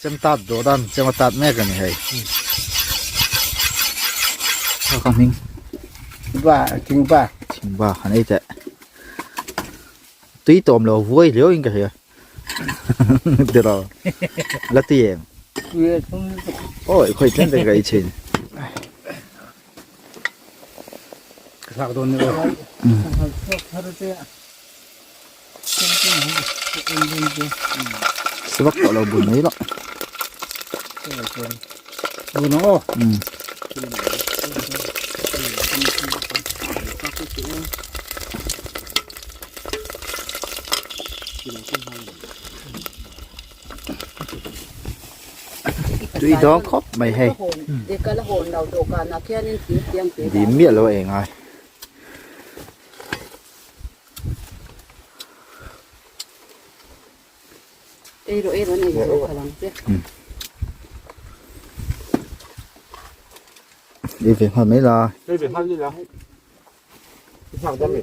Chem tat duh dan chem a tat mek a ni hei. Ka hming. Ba thing ba. Thing ba han ei teh. Tui tawm lo vuai hliau in ka hria. Tiraw. La tui em. Oi khawi tlem te ka ei thin. Ka thlak dawn ni aw. Sebak tawh lo bun mai lah. Bun ang aw. Tui dawng khawp mai hei. Dim miah lo a eng ai. Ei ve nghal mai la. Ei ve nghal la. I nghak dam e.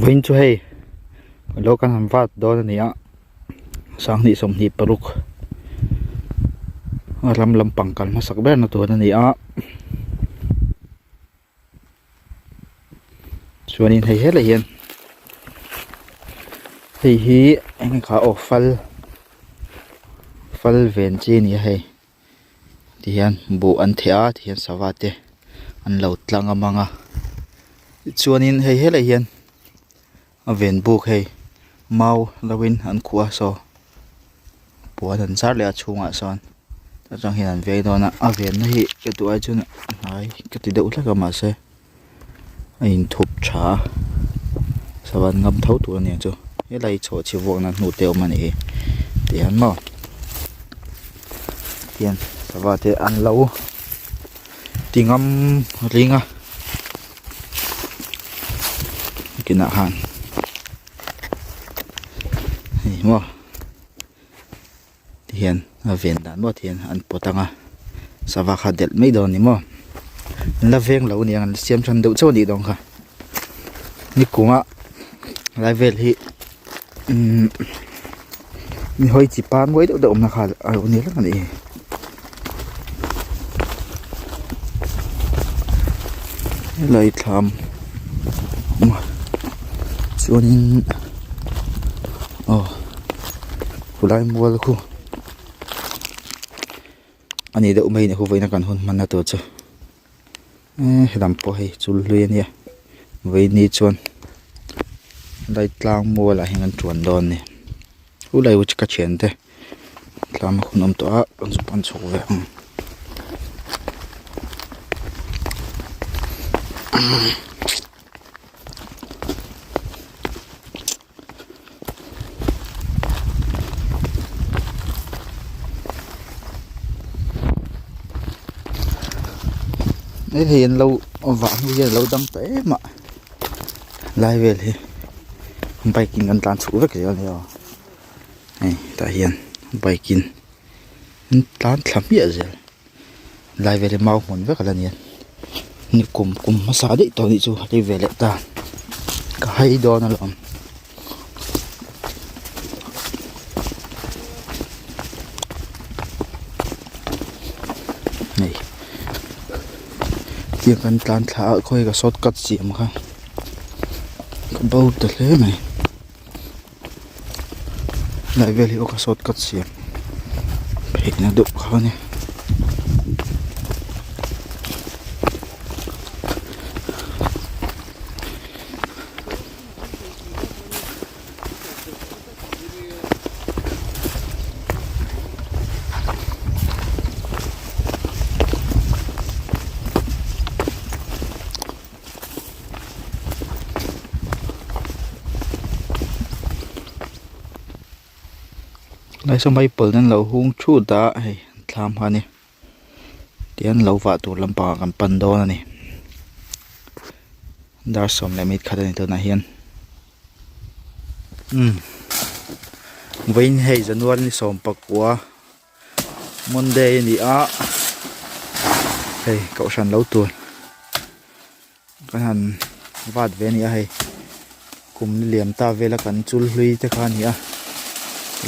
Vawiin chu hei lo kan han vat dawn a ni a sanghnih 26 ram lampang kal hmasak ber na tur a ni a. Chuanin hei helai hian hei hi eng kha aw fal fal ven chi a ni a hei tihian buh an theh a tihian sava te an lo tlang a mang a chuanin hei helai hian a ven buk hei mau lo in an khuh a saw puan an zar leh a chhungah sawn atang hian an vei dawn a a venna hi ka duh ai chuan a hnai ka ti deuh hlek a mahse a inthup tha a sava an ngam tho tur a ni ang chu helai chhuah chhi vuakna hnu te a awm a nih hi tihian maw tihian sava te an lo ti ngam ring a kinah khan hei maw tihian a ven dan maw tihian an pawt ang a sava kha delh mai dawn a ni maw an la veng lo a ni ang an la siam than deuh chauh a nih dawn kha nikum a lai vel hi umm mi hawi chi pan mawi deuh deuh awmna kha a lo ni reng a nih hi. Helai thlam awm a chuanin aw khulai mual khu a ni deuh mai a ni hu vawiin a kan hun hmanna tur chu eee helam pawh hei chul hlui a nia vawiin ni chuan helai tlang mualah hian kan chuan dawn a ni khulai ka thiante. Tlam a hun awm tawh a kan zu pan chhuk ve ang. Hei an lo vah hnu hian a lo dang ta em a lai vel hi bike in kan tlan chhuk vek zel a nia aw. Hei tah hian bike in an tlan thla hmiah zel lai vel hi mau hmun vek a la ni a ni kum kum hmasa daih tawh anih chu hei ve leh ta ka hai dawn alawm. Hei tiang kan tlan thla a khawi ka shortcut siam kha ka bo ta hle mai. Helai vel hi aw ka shortcut siam pheihna deuh kha a ni. Lai saw maipawlh an lo hung thut a hei an thlam kha a ni. Tihian lo vah tur lampangah kan pan dawn a ni. Dar sawm leh mit khat a ni tunah hian. Umm vawiin hei January ni sawm pakua Monday a ni a hei kohhran lo tur kan han vat ve a ni a hei kum ni liam ta vela kan chul hlui te kha a ni a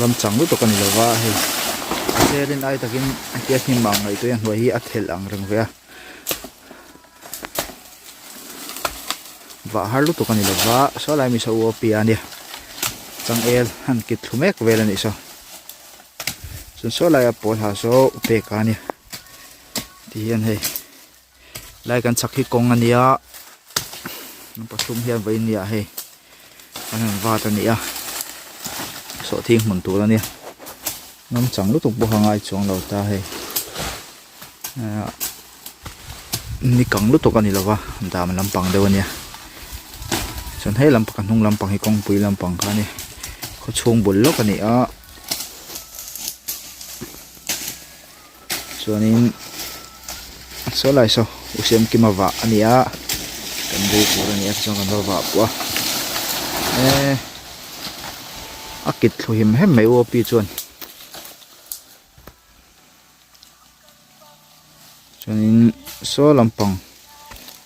ram chang lutuk a ni lo va hei tlem in ai takin hetia hnim ang ngaihtuah a hnuai hi a thelh ang reng ve a. Vah har lutuk a ni lova saw lai miso u a pia a nia changel han kit thlu mek vel a nih saw chuan saw laia pawl ha saw u pek a nia ti hian hei lai kan chhak hi kawng a nia pathum hian vawiin nia hei an han vat a ni a sawhthing hmun tur a nia ram chang lutuk pawh a ngai chuang lo ta hei. Ni kang lutuk a ni lova dam lampang deuh a nia chuan hei lampang a hnung lampang hi kawngpui lampang kha a ni khaw chhung bul lawk a ni a chuanin saw lai saw u siamkima vah a ni a kan rei tur a ni a tichuan kan va vah pawh a eee a kit thlu him hem mai u api chuan. Chuanin saw lampang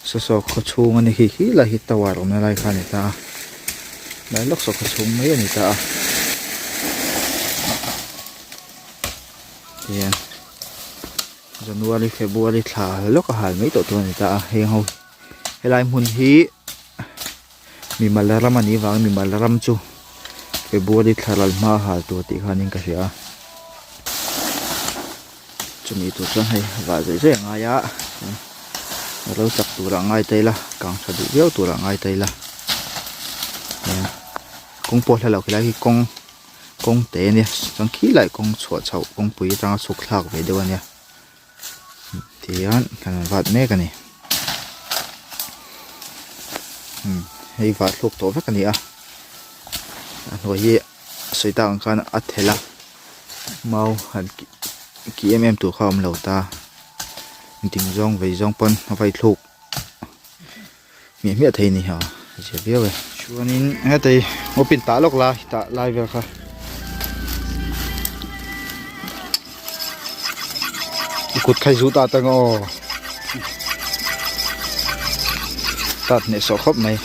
saw saw khaw chhung a ni khi khi lai hi tower awmna lai kha a ni ta a lai lawk saw khaw chhung mai a ni ta a tihian January February thla lawk a hal mai tawh tur a ni ta a heng ho helai hmun hi mimal ram a nih vangin mimal ram chu February thla ral hma a hal tur tih khanin ka hria a chumi tur chuan hei vah zai zai a ngai a ro chak turah ngai ta ila kang tha duh viau turah ngai ta ila kawng pawh hla lo khilai hi kawng kawng te a nia chuan khilai kawng chhuah chhoh kawngpui atanga chhuk thlak ve deuh a nia. Tihian kan rawn vat mek a ni umm hei vah thluk tawh vek a ni a a hnuai hi sawi tak ang khan a thelh a mau han kih em em tur kha a awm lo ta ding zawng vei zawng pawn a vai thluk hmiah hmiah thei a ni a zia viau e. Chuanin hetei ngawpin tah lawk la tah lai vel kha i kut kha i zu ta tang aw tat hneh sawh khawp mai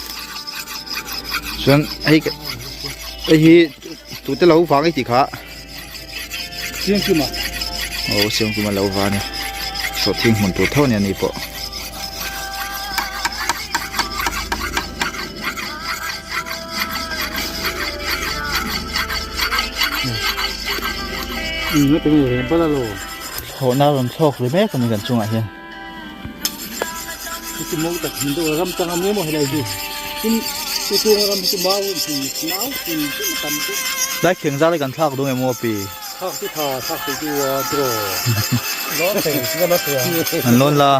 chuan hei hei hi tute lo vang i tih kha Aw Siamkima lo va a ni sawhthing hmun tur tho a ni ani pawh. Thlawhna rawn thlawk ri mek a ni kan chungah hian. Lai kheng zar hi kan thlak dawn em aw pi? An lawn la.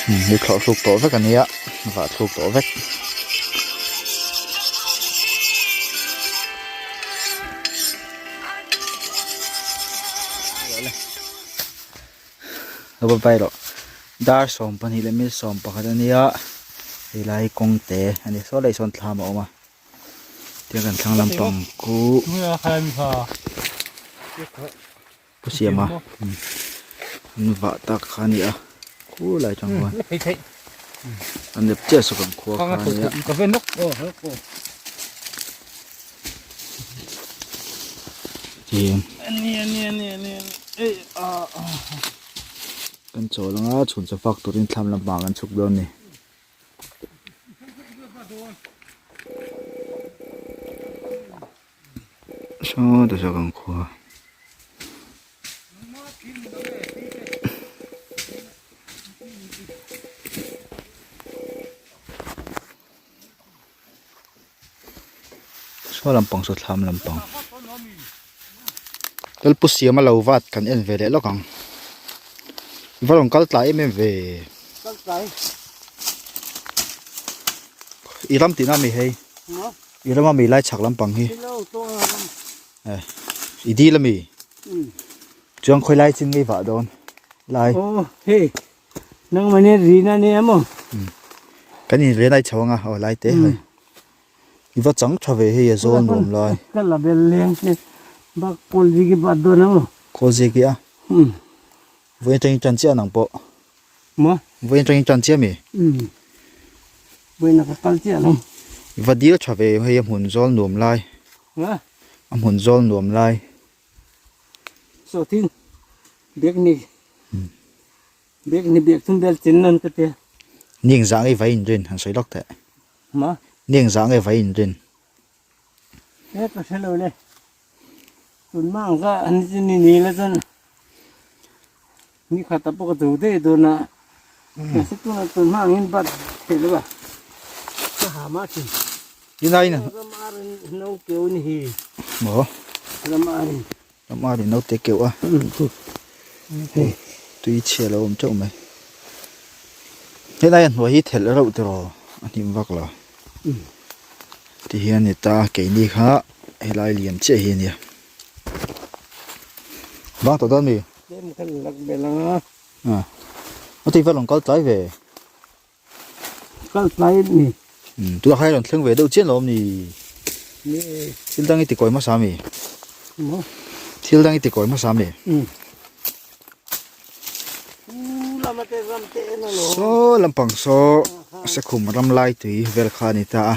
Hei thlawh hruk tawh vek a nia vah thluk tawh vek. Dar 12 leh mil 11 a nia helai kawng te a ni saw leh sawn thlam a awm a. Tia kan thlang lampang khu pu siam a an vah tak kha a ni a khu lai tang khuan an dep chiah saw kan khua kha a ni a. Kan chawl anga chhun chaw fak turin thlam lampang an chhuk dawn a ni. Saw ta zawk ang khua. Saw lampang saw thlam lampang. Lalpu siama lo vat kan en ve leh lawk ang. I va rawn kal tlai em em ve. Kal tlai. I ram tihna mi hei? I rama mi lai chhak lampang hi? Eh, i dil ami? Chuan khawi lai chin ngei vah dawn? Lai. Oh, hei. Nang mani rina ni emaw? Kan in rian ai chho anga, aw lai te hei. I va chang tha ve hei a zawl nuam lai. Ka la bel leng che bak kawl ziki bat dawn emaw? Kawl ziki a? Vawiin atangin tan chiah nang pawh. Maw? Vawiin atangin tan chiah mi? Umm. Vawiin a ka kal chiah lo. I va dil tha ve hei a hmun zawl nuam lai. Nga? A hmun zawl nuam lai. Sawtin bek ni. Bek ni bek thum bel chin nan ka tia. Ni engzah nge vai in rin han sawi lawk teh. Ma? Ni engzah nge vai in rin? He ka hre lo le. Tun hma ang kha an ni chu ni ni la chuan ni khat ah pawh ka zo daih dawn a. Mahse tunah tun hma angin bat theih lo a. Ka ha mah thin. Inai na. Ram arin no keu ni hi. Maw? Ram arin. Ram arin no te keu a. Tui chhia lo awm teuh mai. Helai a hnuai hi thelh reuh tiraw a hnim vak lo. Ti hian ni ta keini kha helai lian chiah hi a nia. Bang tawh dawn mi? Tlem khan lak belh ang a. A. A tui vel rawn kal tlai ve. Kal tlai ni. Umm tunah khan i rawn thleng ve deuh chian lo awm ni? Ni. Thil dang i ti kawi hmasa mi? Maw? Thil dang i ti kawi hmasa mi? Umm. U lama te ram te en alawm. Saw lampang saw Sekhum ram lai tui vel kha a ni ta a.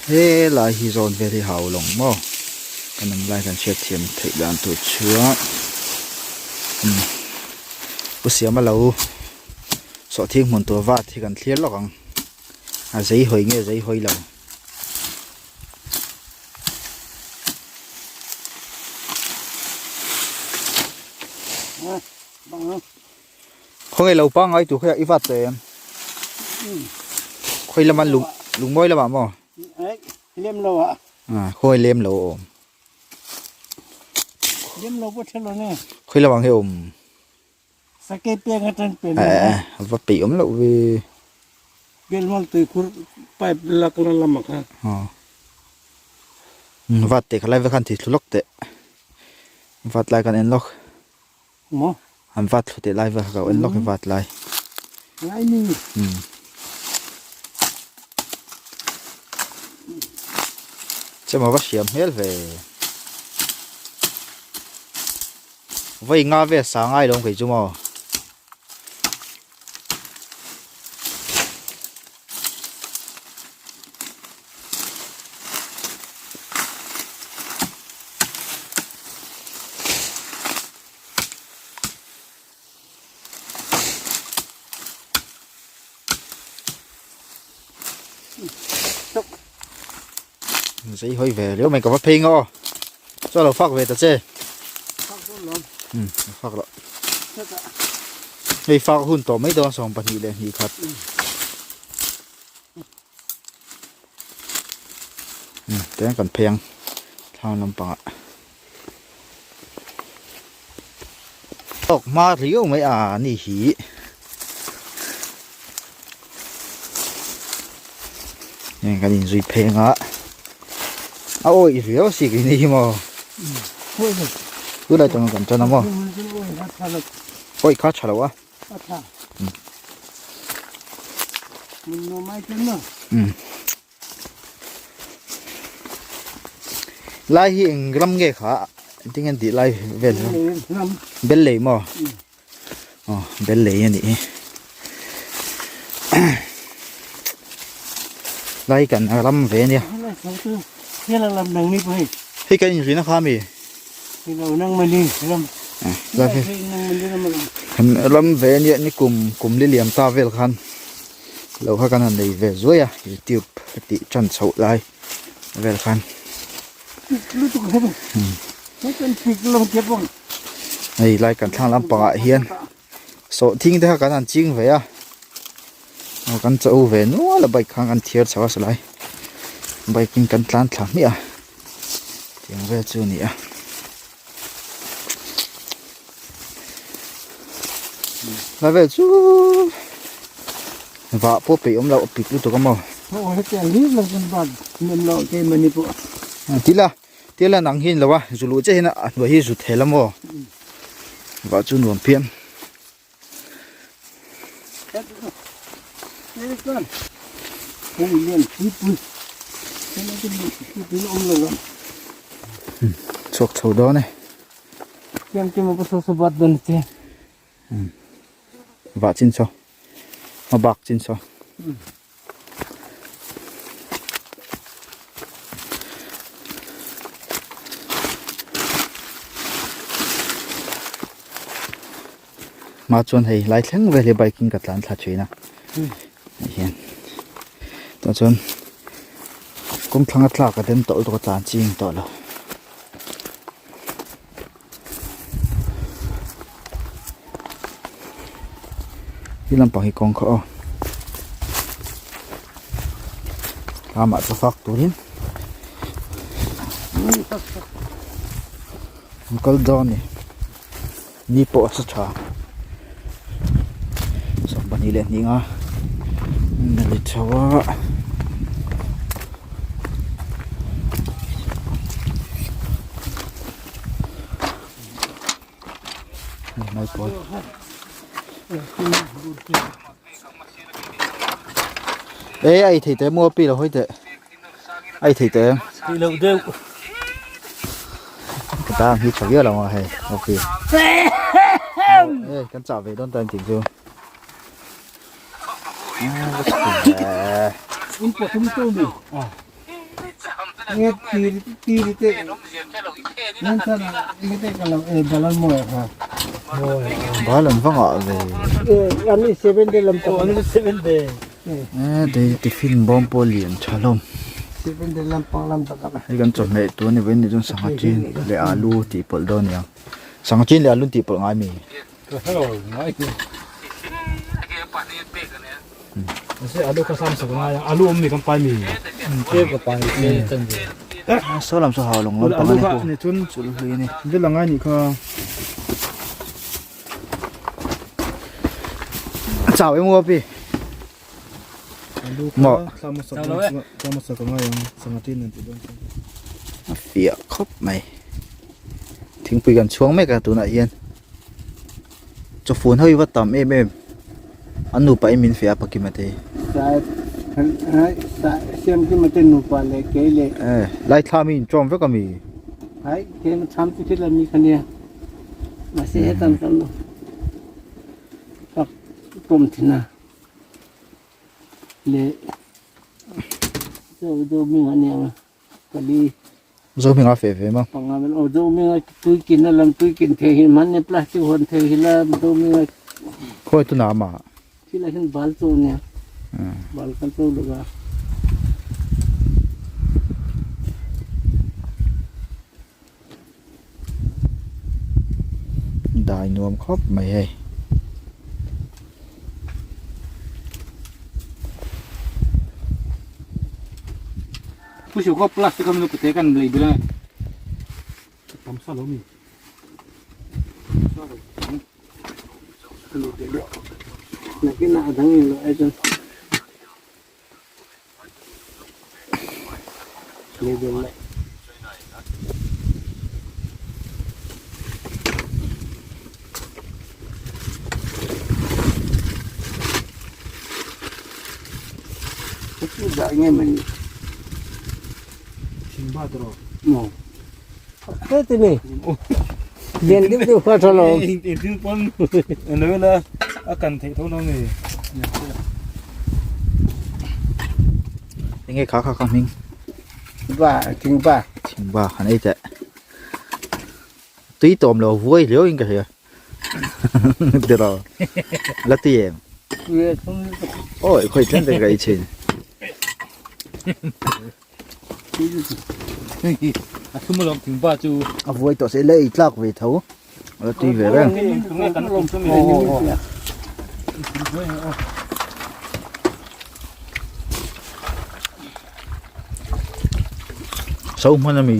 He lai hi zawn vel hi hau lawng maw? Kan awm lai kan hriat thiam theih dan tur chuan umm Pu Siama lo sawhthing hmun tur vat hi kan thlir lawk ang. A zei hawi nge zei hawi lo. Khawnge lo pangngai tur kha i vat tawh em? Khawi lama lung lungmawi lamah maw? Lem lo ah. Ah, khawi lem lo awm. Lem lo pawh tha lo ne. Khawi lamah nge awm? Sakei peng atang pen Eh, eh, a va peih awm loh ve. Belmal tuikhur pipe lak la lamah khan. Aw. Vat teh kha lai ve khan thih thlu lawk teh. Vat lai kan en lawk. Maw? An vat thlu teh lai ve kha ka en lawk i vat lai. Ngai ni. Umm. Chema va hriam hmel ve. Vawi nga vel sa ngai lo kei chu maw. Zei hawi ve riau mai ka va phei nga aw chuan lo fak ve ta che um fak loh hei fak hun tawh mai dawn 22 leh hnih khat um tiang kan phei ang thlang lampangah tawk hma riau mai a ni hi. Heng kan inzui phei anga a awih riau a si keini hi maw tunlai chuan kan tan a maw awih kha tha lo a um lai hi eng ram nge kha engtin nge an tih lai vel hi bel lei maw. Aw bel lei a nih hi lai kan ram ve ania hei kan inrina kha ami kan ram ve ania ni kum kum li liam ta vel khan lo kha kan han nei ve zuai a youtube tih tan chhoh lai vel khan. Hei lai kan thlang lampangah hian sawhthing te kha kan han ching ve a aw kan cho ve nual a bike khan kan thiar chho a sawlai bike in kan tlan thla hmiah a tiang vel chu a ni a. Lai vel chu. Vah pawh peih awm loh a pik lutuk a maw. Aw hetiang hlir lo chuan bat nem loh te mani pawh. Tila tila nang hi lo a zu luh chiah hian a hnuai hi zu thel a maw. Vah chu nuam phian. Chhuak chho dawn e. Vah chin saw a bak chin saw. Hma chuan hei lai thleng vel hi bike in ka tlan thla thin a hei hian tah chuan kawng thlang a tlak a dem tawh lutuk a tlan ching tawh lo. He lampang hi kawng kha aw amah chu fak turin an kal dawn a ni ni pawh a sa tha sawmpahnih leh hnih nga a ni chho a. Ê ai thei te mua pi lo hoi teh ai thei te Thei lo deuh ka tang hi tha viau lo a hei ok ê kan chah ve dawn ta ang tih chu In pathum tu mi nge tiri tiri te nan sana nge te ka lo e balan mo ha bal an va ngah ve e ani 7 day lam to ani 7 day e te tiffin bawm pawh lian tha hlawm 7 day lam pang lam tak hei kan chawhmeh tur ani vawiin ni chuan sangha chin leh alu tih pawlh dawn a ni ang sangha chin leh alu tih pawlh ngai mi. Saw lam saw hau lawng lampang a ni pawh chulh hlui a ni. A chau em aw pi. Maw. A fiah khawp mai. Thingpui kan chhuang mek a tunah hian. Chawfun ho hi va tam em em an nupa in min feh a pakima te eh lai thla mi in tawm vek ami Zohminga feh ve maw? Khawi tunah amah? Dai nuam khawp mai hei. Pusiu khaw plastic a minu kute kan lei bil a tam sa lo mi. Nakin ah dang in lo ai chuan lei bil lai. Enge kha kha kha hming ba thing ba thing ba han ei teh tui tawm lo vuai hleuh in ka hria tiraw la tui em awi khawi tlem te ka ei thin a vuai tawh se la ei tlak ve tho la tui ve reng so hman ami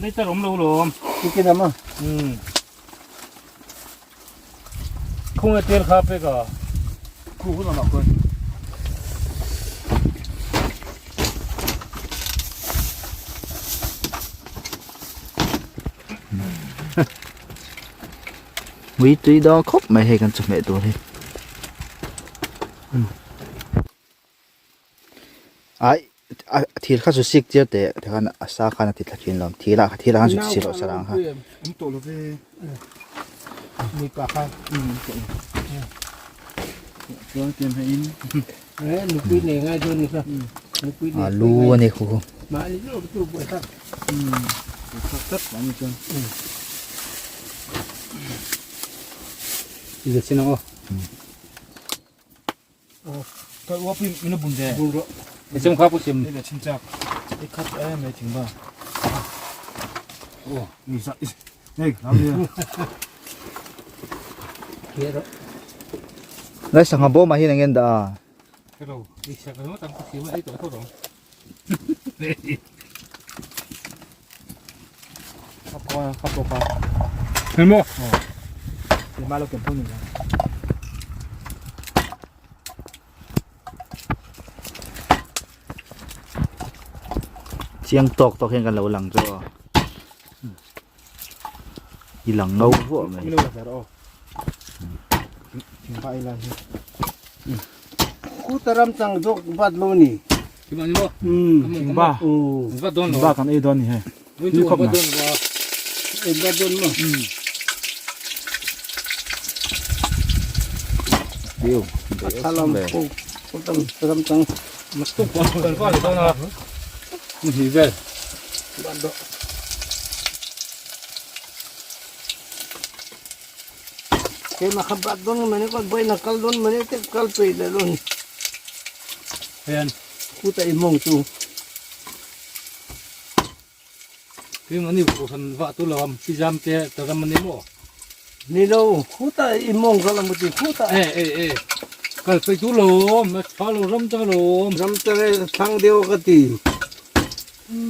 Dei tar awm lo lawm. Ticket am a. Umm. Khung e tel kha pek a. Khu hun amah khuan. Mui tui dawn khawp mai hei kan chawhmeh tur hi. Ai a thil kha chu sik tir teh tikhan a sa khan a ti thla thin lo thil ah thil ah khan chu ti si loh sa ang kha. Awm tawh lo ve mipa kha chuan kem hei in nupui nei ngai dawn ni kha nupui nei alu a ni khu khu mahni zawk chu buai thlak thlak tlat mahni chuan i zet sin ang aw. Ka uap in ina bun ve. Bun ro. E chem kha pu chem. Ila chin chak. E khat e mai thing ba. Oh, ni sa. Nei, lam ni. Ke ro. Lai sangha bo ma hi nang en da. Hello, i sa ka no tam ku siu ai to to ro. Kha kha po pa. Mo. Thì ba lo kiểm thôi mình. Chiang tawk tawk hian kan lo lang chu aw. I lang ngau vuah mai. Kutaram chang zawk bat lo ni. Ba. Ba kan ei dawn ni hei. Ni khawp na. Ei bat dawn maw. Diu. Thalam ko kutam ram chang. Mastu kan va le dawn a. Ni vel. Bat do. Keimah kha bat dawn mani kawt bawi na kal dawn mani te kal pei leh lo ni. Hian. Kut a i mawng chu. Keimah ni kohhran vah tu lo am pi zam te ta ram ani maw? Ni lo, kut a i mawng ka la mu ti kut a. E e e kal pei tu lo am a tha lo ram ta lo am. Ram ta re thlang deuh ka ti.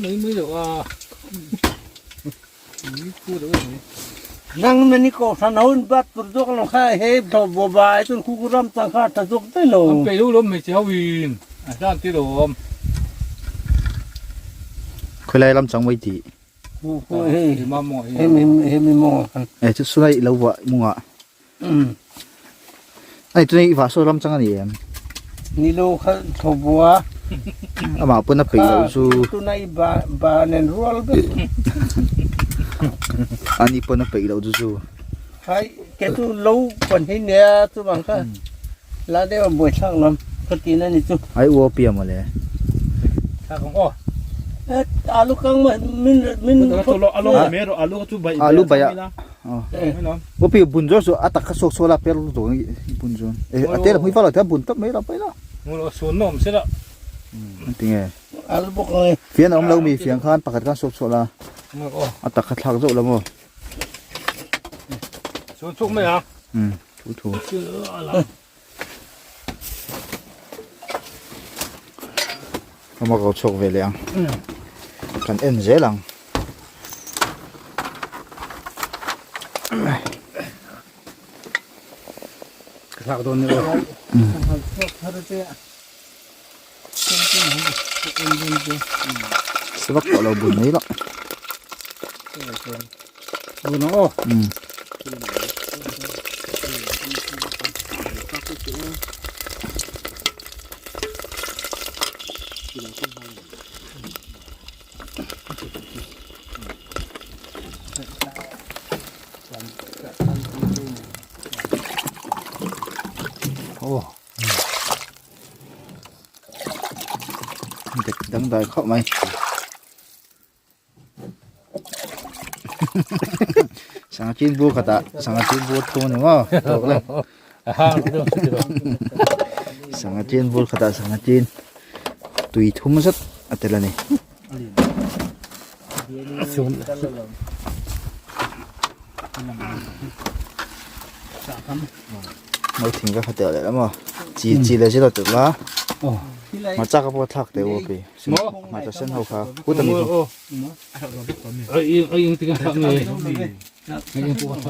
Mai mai lo a. Nang mani ko san ho bat tur jok lo kha he tho bo ba ai chun khu ram chang kha tha jok dai lo. An pe lo lom hmeichhe ho in a hlan ti lawm. Khawilai lam chang mai tih. He he mi mo. E chu sunai lo vah munga. Ani tunai i vah saw ram chang ani em? Ni lo kha tho bua. Amah pawn a peih loh chu. Tunai ba ba nen rual vek. Ani pawn a peih loh chu chu. Khai ke chu lo pawn hi nia chu bang kha la deuh a buai thlak lam ka ti na ni chu. Ai u a piam mawle. Thlak ang aw. Alu kang ma min min. Alu bai a. Upi bun zo chu a tak kha sawk sawk la per lutuk ang i bun chuan e a tel hmui fal lo tiang bun tawp mai la pai la. Ngul sawn na awm se la. Tinge. Fian a awm lo mi fian khan pakhat khan sawk sawk la a tak kha thlak zauh la maw. Sawn chhuk mai a. Thu thu. Ama ko chhuak ve leh ang. Kan en zel ang. Ka thlak dawn ni lo. Sevak pawh lo bun mai lah. Bun ang aw. Oh. Dik dangdai khawp mai. Sangha chin bur khatah sangha chin bur thum a ni maw tawk le. Sangha chin bur khatah sangha chin tui thum zet a tel a ni. Mau thing ka kha tel leh la maw chi chi leh zet a tel la. Hmarcha ka pawh thlak teh u api. Hmarcha sen ho kha kut ami chu.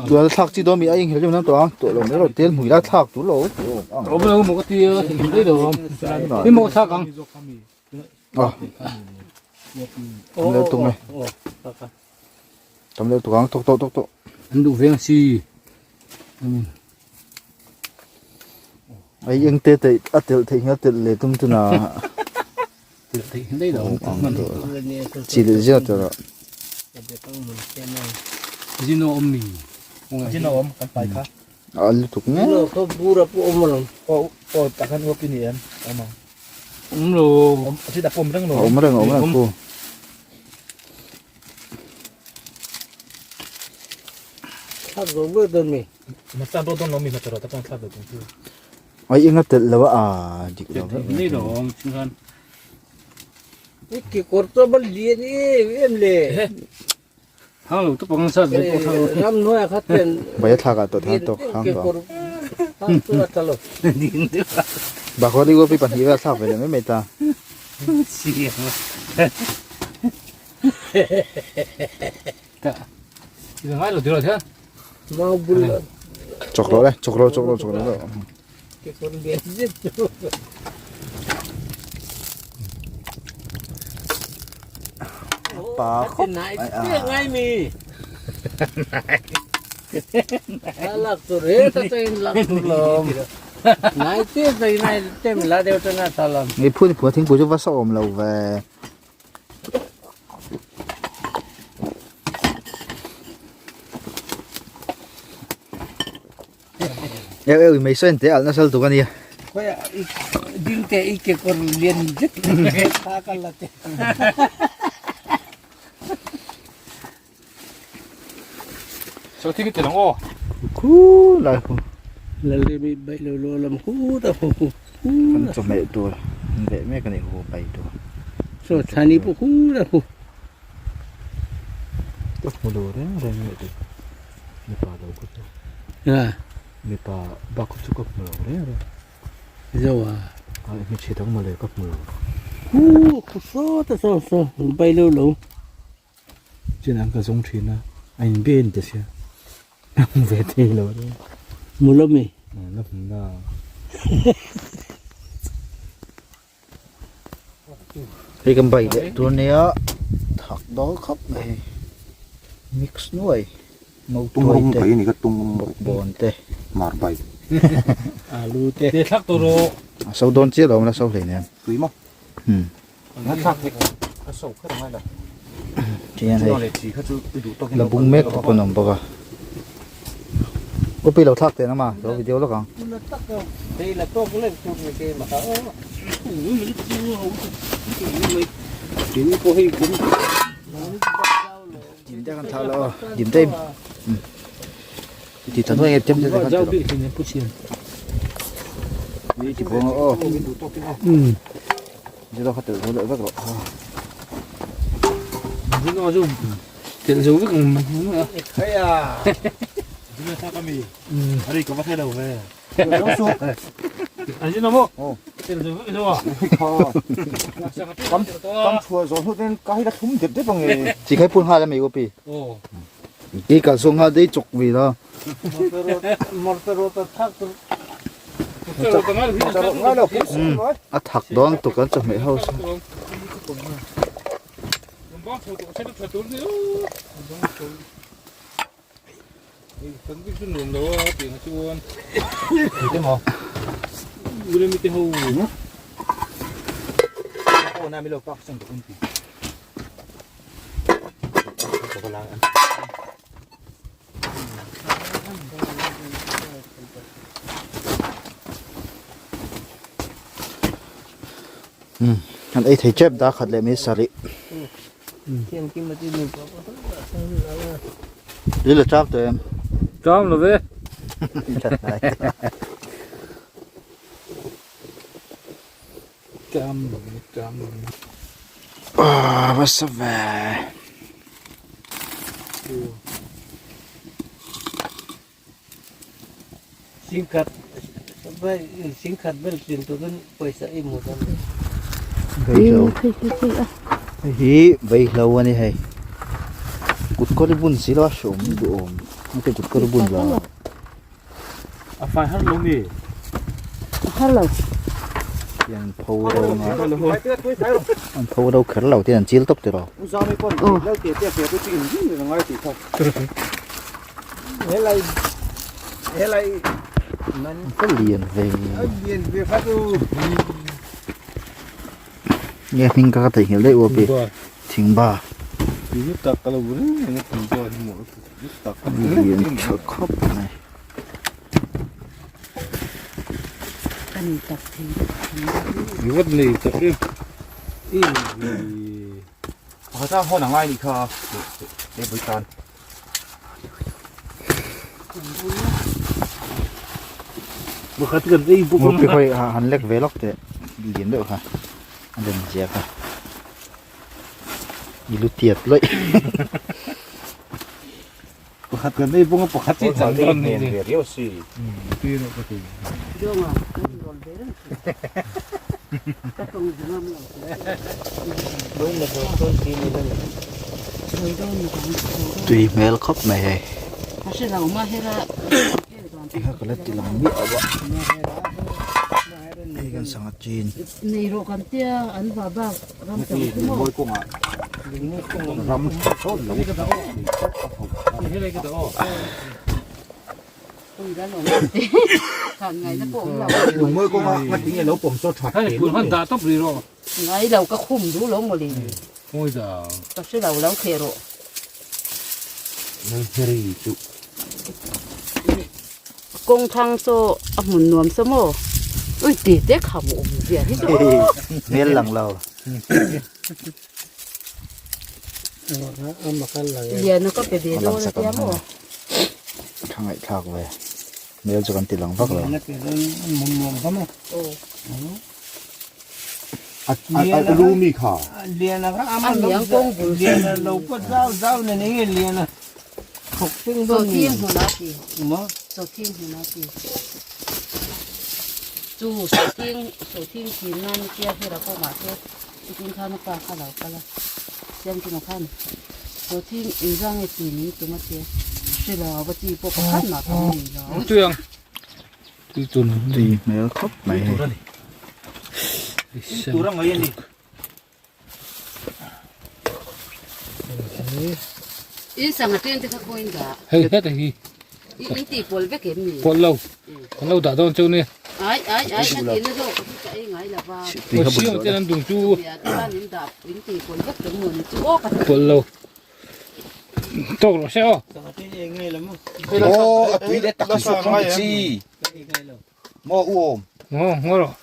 Tual thlak chi dawn mi a inghil rim tawh a tawh lo mai rawh tel hmui la thlak tur lo Awm lo maw ka ti a thil daih lo ni maw thlak ang a tam leh tuk mai tam leh tuk ang tok tok tok tok an duh veng si Ai eng te te a telh theih hian a telh leh tum tuna telh theih hian daih lo chi leh zia tur a zino awm mi zino awm kan pai kha a lutuk nge zino kha bura pawh awm alawm aw aw takhan uap i ni em awm ang awm lo awm a chita pawm reng lo awm reng awm reng khu Thlak zo ber dawn mi. Ai enga telh lo a dik lo vek. Nei lo awm chuan. I ki kawr chu a lian em em le. Thang lo tu pang sa ve pawh thang lo. Ram hnuai kha ten. Bai a thlak ah tawh thang tawk hang tawh. Thang chu a tha lo. Bakawli uapi pahnih vel thlak ve leh mai mai ta. Chawk rawh le, chawk rawh, chawk rawh, chawk rawh. Pa khawp mai a. Ngei phun phua thingpui chu va sawm lo ve. Eu eu mei sawn te alh nasa lutuk a nia. Khawiah i ding teh i kekawr lian zet kha ka la teh. So thing ti lang aw. Khu lai khu. Lalremi baih lo lo lam khu ta khu khu. Kan chawhmeh tur an veh mek a ni hu pai tur. So thani pawh khu ta khu. Ka hmu lo reng reng leh tih mipa lo kha chu. Mipa bak kha chu ka hmu lo reng reng. Zo a. A hmeichhe dang mawle ka hmu lo. Khu khu saw ta saw saw bai lo lo. Chin ang ka zawng thin a, a in ben ta sia. A hmu ve thei lo a. Hmu lo mi? La hmu na. Hei kan bai leh tur nia thak dawl khawp mai mix nuai mautuai te bawkbawn te mar bai alu te te thlak tur rawh a so dawn chiah lo la so hlei nen tui maw Tihian hei la bung mek te pawh an awm bawk a upi lo thlak teh na ma lo video lawk ang. Dim te kan thlah lo aw dim te ti ta nuai nge tem te khan ti ti buang aw Zero kha telh zo leh vek rawh. Zino chu telh zo vek ang mai mai a. Khaia. Zino tha ka mi. Ari ka va thei lo ve. An zino mo. Telh zo vek zo a. Kam kam thua zo hnu ten ka hi la thlum dep dep ang e. Chi khai phun nghal a mi upi. Oh. Ki kal sung nghal dei chuk vi la. A thak dawn tuk an chawhmeh ho chu. Kan ei thei tep dar khat leh mai sarih. Lila cham tawh em? Cham lo ve. Cham lo ve, cham lo ve. Ah, va sa ve. Singkhat. Singkhat vel tlin turin pawisa i hmu dawn lo. Vaihlo. Hei hi vaihlo a ni hei. Kut kawr i bun si lo a hreawm duhawm. Heti kut kawr i bun lo. A fai har lo mi? A har lo. Hian pho ro nga. An pho ro kher lo ten an chil tawp tiraw. Helai helai man ka lian ve. Lian ve kha chu. Nge hming ka ka theihnghilh daih uapi. Thingba. Tak ka lo ring thingba hi maw. Lian tha khawp mai. Vat nei tak em. Pakhat a hawn a ngai nih kha he bui tan. Pakhat kan ei bawk ang. Mupi hawi han lek ve lawk teh lian deuh kha a lem zia kha. I lu tiat lawih. Pakhat kan ei bawk a pakhat hi chan dawn ni ni. Riau si. Tui rawh ka ti. Donga kan rawn ve reng thin. Ka tawng zingam lo. Tui hmel khawp mai hei. Ka hre lo mahera. Tikha ka la ti lang miah lo a. Hei kan sangha chin. Nei rawh kan tia an va bak ram tam chu maw. Ram sawn lo. Lungmawi kawnga ngatinge lo pawm chaw that Hei pul han dah tawp rih rawh. Ngai lo ka khum duh lo maw le. Ngawi dah. Ka hre lo lo kheh rawh. Lalheri chu. Kawng thang saw a hmun nuam saw maw? Ui ti te kham awm zia hi chu aw. Hmel lang lo. Liana ka pe ve dawn a tia maw? Tha ngaihthlak ve. Hmel chu kan ti lang vak lo. Liana pe dawn a hmun nuam saw maw? Aw. A lu mi kha. Liana kha a man lo liana lo pawh zau zau nen enge liana. Thawk teng dawn ni. Sawhthing hmun a ti. Maw? Sawhthing hmun a ti. Chu sawhthing sawhthing chin nan tia hera pawh mahse chutin khan a pa kha lo kal a. Siamkima khan sawhthing inzang nge chin in tum a tia. Hre lo va chi pawh pakhat mah kan nei lo. Tui ang. Tui tun. Tui hmel khawp mai hei. Tui tur a ni. Tur a ngai a ni. In sangha ṭen te kha khawiin dah? Hei heta hi. In tih pawl vek em ni? Pawl lo. Kan lo dah dawn cheu nia. Ai ai ai ka tihna zawk hi ka ei ngai lo va. Aw siam ten an dung chu. Nia te khan in dah in tih pawl vek em maw ni chu aw ka ti. Pawl lo. Tawk rawh se aw. Sangha ṭen ei ngai lo maw? Aw a tui leh tak chu hrang chi. Maw u awm. Ngaw ngaw rawh.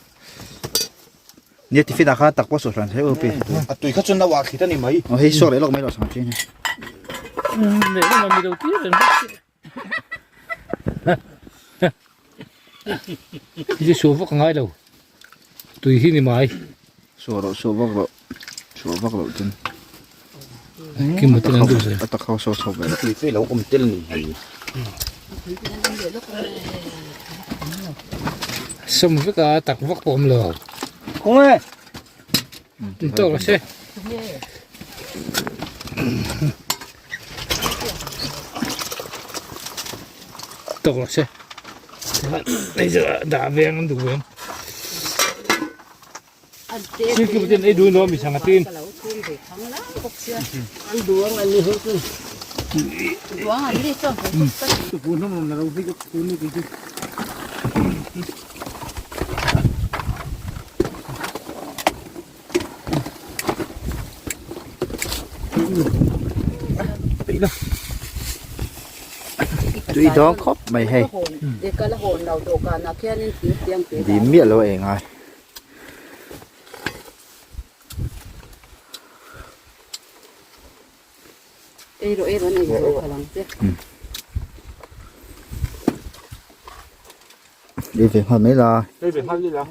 Nia tiffin ah khan tak pawh saw hran thei u pi. A tui kha chuan no ah thlit a ni mai. Aw hei saw leh lawk mai lo sangha chin hi. Leh lawk mi lo tir reng bawk si. Hi chu suah vak a ngai lo. Tui hi ni mai. Suah rawh suah vak loh. Suah vak loh chuan. Kim hotel an duh zel. A tak ho saw chho ve. Tui chu i lo awm tel ni hi. Sawm vek a tak vak pawh awm lo. Kawng e. Tawk lo se. Tawk lo se. Dah veng an duh veng. Sir kim ten ei duh no mi sanga tin. An duang an ni ho chu. Duang an ni chuan Tu pun hom na ro hi ka pun ni ki. Tui dawng khawp mai hei. Dim miah lo ei ngai. Ei rawh ei rawh an ei zawh khalh ang che. Ei ve nghal mai la. Ei ve nghal la.